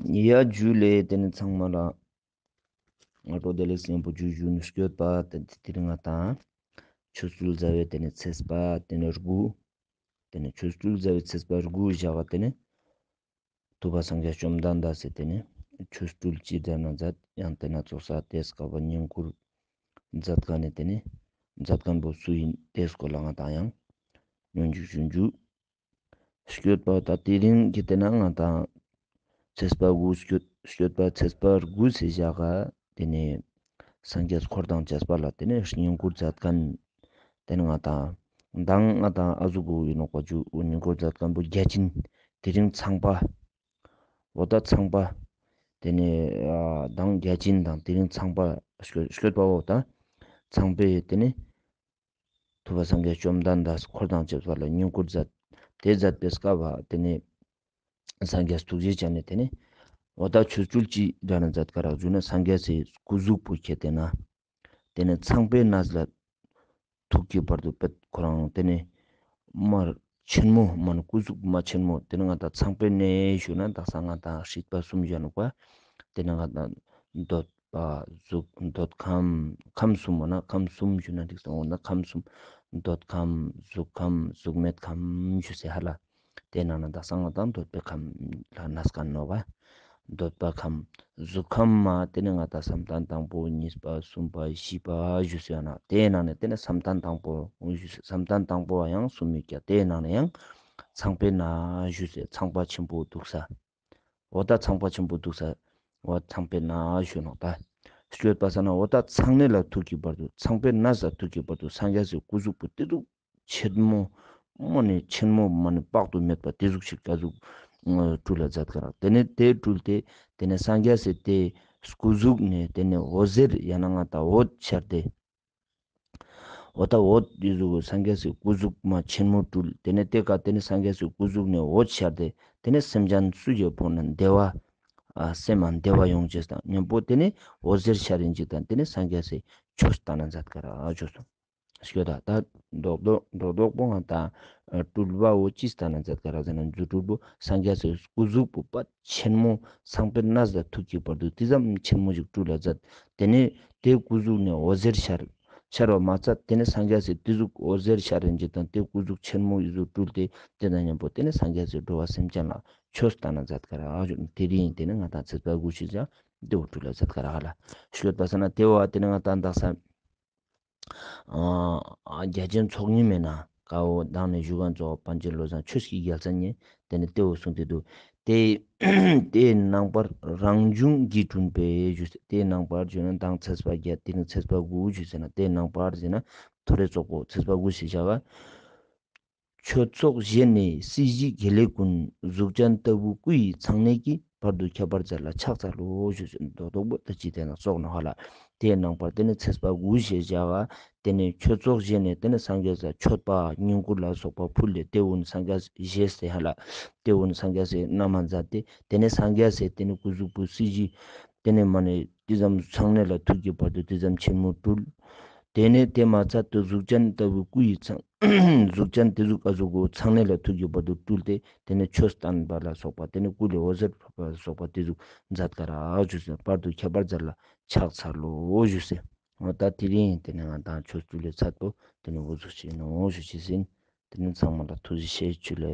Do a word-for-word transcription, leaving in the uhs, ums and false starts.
ཡ་ཇུ་ལེ། ཏེ་ནེ་ཚང་མ་ལ་སྔ་དྲོ་བདེ་ལེགས་ཉམ་པོ་ཇུ་ཞུ་ནི། སྐྱོད་པ་ཏེ་ནེ་དེ་རིང་ང་དང་ཆོ་འཕྲུལ་ཟླ་བའི་ཏེ་ནེ་ཚེས་པ་ཏེ་ནེ་དགུ། ཏེ་ནེ་ཆོ་འཕྲུལ་ཟླ་བའི་ཚེས་པ་དགུ་ཞག་ག་ཏེ་ནེ་ཐུབ་པ་སངས་རྒྱས་བཅོམ་ལྡན་འདས་སི་ཏེ་ནེ་ཆོ་འཕྲུལ་ཅི་ཟེར་ན་མཛད། ཡང་ཏེ་ན་ཙོགས་ས་ཏེ་སྐབས་བསྙེན་བཀུར་མཛད་མཁན་ནི་ཏེ་ནེ་མཛད་མཁན་པོ་སུ་ཨིན་ཏེ་སྐོར་ལ་ང་དང་ཡང་ཉོན་འཇུག་ཞུ་ཞུ། སྐྱོད་པ་ད་དེ་རིང་གི་ཏེ་ན་ང་དང་ཚེས་པ་དགུ་སྐྱོད་སྐྱོད་པ་ཚེས་པ་དགུ་སི་ཞག་ག་ཏེ་ནེ་སངས་རྒྱས་འཁོར་དང་བཅས་པ་ལ་ཏེ་ནེ་བསྙེན་བཀུར་མཛད་མཁན་ཏེ་ནེ་ང་དང་མདང་ང་དང་ཨ་ཟུག་གུ་ཨིན་ནོག་པ་ཇུ་བསྙེན་བཀུར་མཛད་མཁན་པོ་བརྒྱ་བྱིན། དེ་རིང་ཚངས་པ། འོ་ད་ཚངས་པ། ཏེ་ནེ་ཨ་མདང་བརྒྱ་བྱིན་དང་དེ་རིང་ཚངས་པ་སྐྱོད་སྐྱོད་པ་འོ་ད་ཚངས་པའི་ཏེ་ནེ་ཐུབ་པ་སངས་རྒྱས་བཅོམ་ལྡན་འདས་འཁོར་དང་བཅས་པ་ལ་བསྙེན་བཀུར་མཛད། ཏེ་མཛད་པའི་སྐབས་བ་ཏེ་ནེ་སངས་རྒྱས་ཐུགས་རྗེ་ཅན་ནི་ཏེ་ནེ་འོ་ད་ཆོ་འཕྲུལ་ཅི་འདྲ་ན་མཛད་ཀ་རག་ཞུ་ན་སངས་རྒྱས་སི་སྐུ་གཟུགས་པོ་ཁྱེར་ཏེ་ན་ཏེ་ནེ་ཚངས་པའི་གནས་ལ་ཐུག་གི་བར་དུ་པད་ཁོ་རང་ཏེ་ནེ་མ་ཆེན་མོ་མ་ནི་སྐུ་གཟུགས་མ་ཆེན་མོ་ཏེ་ནེ་ང་དང་ཚངས་པའི་གནས་ཞུ་ན་དག་ས་ང་དང་སྲིད་པ་གསུམ་ཞུ་ནོག་པ། ཏེ་ནེ་ང་དང་འདོད་པ་གཟུགས་འདོད་ཁམས་ཁམས་གསུམ་འོ་ན་ཁམས་གསུམ་ཞུ་ན་འགྲིག་སོང་འོ་ན་ཁམས་གསུམ་འདོད་ཁམས་གཟུགས་ཁམས་གཟུགས་མེད་ཁམས་ཞུ་སེ་ཧ་ལ། ཏེ་ནང་ན་དག་ས་ང་དང་འདོད་པའི་ཁམས་ལ་གནས་མཁན་ནོག་པ། འདོད་པ་ཁམས། གཟུགས་ཁམས་མ་ཏེ་ནེ་ང་དང་བསམ་གཏན་དང་པོ་གཉིས་པ་གསུམ་པ་བཞི་པ་ཞུ་སེ་ཡོད་ན་ཏེ་ནང་ནེ་ཏེ་ནེ་བསམ་གཏན་དང་པོ་ཞུ་སེ་བསམ་གཏན་དང་པོ་བ་ཡང་གསུམ་མི་ཀྱ་ཏེ་ནང་ནེ་ཡང་ཚངས་པའི་གནས་ཞུ་སེ་ཚངས་པ་ཆེན་པོ་འདུག་ས། འོ་ད་ཚངས་པ་ཆེན་པོ་འདུག་ས། འོ་ཚངས་པའི་གནས་ཞུ་ནོག་ད། སྐྱོད་པ་ས་ན་འོ་ད་ཚངས་གནས་ལ་ཐུག་གི་བར་དུ་ཚངས་པའི་གནས་ལ་ཐུག་གི་བར་དུ་སངས་རྒྱས་སི་སྐུ་གཟུགས་པོ་ཏེ་ཟུག་ཆེན་མོ། མ་ནི་ཆེན་མོ་མ་ནི་དཔག་ཏུ་མེད་པ་ཏེ་ཟུག་ཞིག་ཀ་ཟུག་སྤྲུལ་ལ་མཛད་ཀ་རག་ཏེ་ནེ་ཏེ་སྤྲུལ་ཏེ་ཏེ་ནེ་སངས་རྒྱས་སི་ཏེ་སྐུ་གཟུགས་ནེ་ཏེ་ནེ་འོད་ཟེར་ཡང་ན་ང་དང་འོད་ཤར་ཏེ། འོ་ད་འོད་ཏེ་ཟུག་སངས་རྒྱས་སི་སྐུ་གཟུགས་མ་ཆེན་མོ་སྤྲུལ་ཏེ་ནེ་ཏེ་ཀ་ཏེ་ནེ་སངས་རྒྱས་སི་སྐུ་གཟུགས་ནེ་འོད་ཤར་ཏེ་ཏེ་ནེ་སེམས་ཅན་སུ་ཞིག་ཕོག་ན་བདེ་བ་ཨ་སེམས་མ་བདེ་བ་ཡོང་ཅེས་དང་ཉམ་པོ་ཏེ་ནེ་འོད་ཟེར་ཤར་རིན་ཅིག་དང་ཏེ་ནེ་སངས་རྒྱས་སི་ཆོས་སྟན་ན་མཛད་ཀ་རག་ཞུ་སོང་། སྐྱོད་ད་ད་རྡོག་རྡོག་རྡོག་རྡོག་པོ་ང་དང་སྤྲུལ་པ་བོ་ཅི་སྟན་ན་མཛད་ཀ་རག་ཟེར་ན་རྫུ་འཕྲུལ་པོ་སངས་རྒྱས་སི་སྐུ་གཟུགས་པོ་པད་ཆེན་མོ་ཚངས་པའི་གནས་ལ་ཐུག་གི་བར་དུ་ཏེ་ཙམ་ཆེན་མོ་ཞིག་སྤྲུལ་ལ་མཛད། ཏེ་ནེ་ཏེ་སྐུ་གཟུགས་ནེ་འོད་ཟེར་ཤར་ཤར་བ་མ་ཚད་ཏེ་ནེ་སངས་རྒྱས་སི་ཏེ་ཟུག་འོད་ཟེར་ཤར་རིན་ཅིག་དང་ཏེ་སྐུ་གཟུགས་ཆེན་མོ་ཨི་ཟུག་སྤྲུལ་ཏེ་ཏེ་དང་ཉམ་པོ་ཏེ་ནེ་སངས་རྒྱས་སི་འགྲོ་བ་སེམས་ཅན་ལ་ཆོས་སྟན་ན་མཛད་ཀ་རག་ཞུ་ནོག་ཏེ་རིང་ཏེ་ནེ་ང་དང་ཚེས་པ་དགུ་ཞིག་ཅང་ཏེ་བོ་སྤྲུལ་ལ་མཛད་ཀ་རག་ཧ་ལ། སྐྱོད་པ་ས་ན་ཏེ་བོ་ཏེ་ནེ་ང་དང་དག་ས་ཨ་རྒྱ་ཆེན་ཚོགས་གཉིས་མེད་ན་ཀ་བོ་མདང་ནེ་ཞུ་མཁན་ཙོགས་པཎ་ཆེན་བློ་བཟང་ཆོས་ཀྱི་རྒྱལ་མཚན་ནི་ཏེ་ནེ་ཏེ་བོ་གསུངས་ཏེ་འདུག་ཏེ་ཏེའི་ནང་པར་རང་བྱུང་གིས་བསྐྲུན་པའི་ཞུ་སེ་ཏེའི་ནང་པར་ཞུ་ན་མདང་ཚེས་པ་བརྒྱད་ཏེ་ནེ་ཚེས་པ་དགུ་ཞུ་སེ་ན་ཏེའི་ནང་པར་ཟེར་ན་ཐོ་རེ་ཙོགས་པོ་ཚེས་པ་དགུ་ཞིག་བྱ་བ། ཆོས་ཚོགས་བཞེས་ནས་སྲིད་ཞིའི་དགེ་ལེགས་ཀུན། གཟུགས་ཅན་ལྟ་བུའི་སྐུ་ཡི་ཚངས་གནས་ཀྱི། བར་དུ་ཁྱབ་པར་མཛད་ལ་ཕྱག་འཚལ་ལོ། ཞུ་སེ་རྡོག་རྡོག་པོ་ད་ཅི་ཏེ་ན་ཙོགས་ནོག་ཧ་ལ། ཏེའི་ནང་པར་ཏེ་ནེ་ཚེས་པ་དགུ་ཞེས་བྱ་བ་ཏེ་ནེ་ཆོས་ཚོགས་བཞེས་ནས་ཏེ་ནེ་སངས་རྒྱས་ས་མཆོད་པ་བསྙེན་བཀུར་ལ་སོགས་པ་ཕུལ་ལེ་ཏེ་བོ་ནི་སངས་རྒྱས་བཞེས་སེ་ཧ་ལ། ཏེ་བོ་ནི་སངས་རྒྱས་སི་གནང་མ་མཛད་དེ་ཏེ་ནེ་སངས་རྒྱས་སི་ཏེ་ནེ་སྐུ་གཟུགས་པོ་སྲིད་ཞི་ཏེ་ནེ་མ་ནེ་ཏེ་ཙམ་ཚངས་གནས་ལ་ཐུག་གི་བར་དུ་ཏེ་ཙམ་ཆེན་མོ་སྤྲུལ། ཏེ་ནེ་ཏེ་མ་ཚད་དུ་གཟུགས་ཅན་ལྟ་བུའི་སྐུ་ཡི་ཚངས། གཟུགས་ཅན་ཏེ་ཟུག་ཨ་ཟུག་གོ་ཚངས་གནས་ལ་ཐུག་གི་བར་དུ་སྤྲུལ་ཏེ་ཏེ་ནེ་ཆོས་སྟན་པ་ལ་སོགས་པ་ཏེ་ནེ་སྐུ་ལས་འོད་ཟེར་ཕོག་པ་ལ་སོགས་པ་ཏེ་ཟུག་མཛད་ཀ་རག་ཞུ་སེ་བར་དུ་ཁྱབ་པར་མཛད་ལ་ཕྱག་འཚལ་ལོ་ཞུ་སེ། འོ་ད་དེ་རིང་ཏེ་ནེ་ང་དང་ཆོས་སྤྲུལ་ལས་ཚད་པོ་ཏེ་ནེ་འོ་ཟུག་ཅིག་ནོག་ཞུ་ཅེས་ཨིན། ཏེ་ནེ་ཚང་མ་ལ་ཐུགས་རྗེ་ཆེ་ཞུ་ལེ།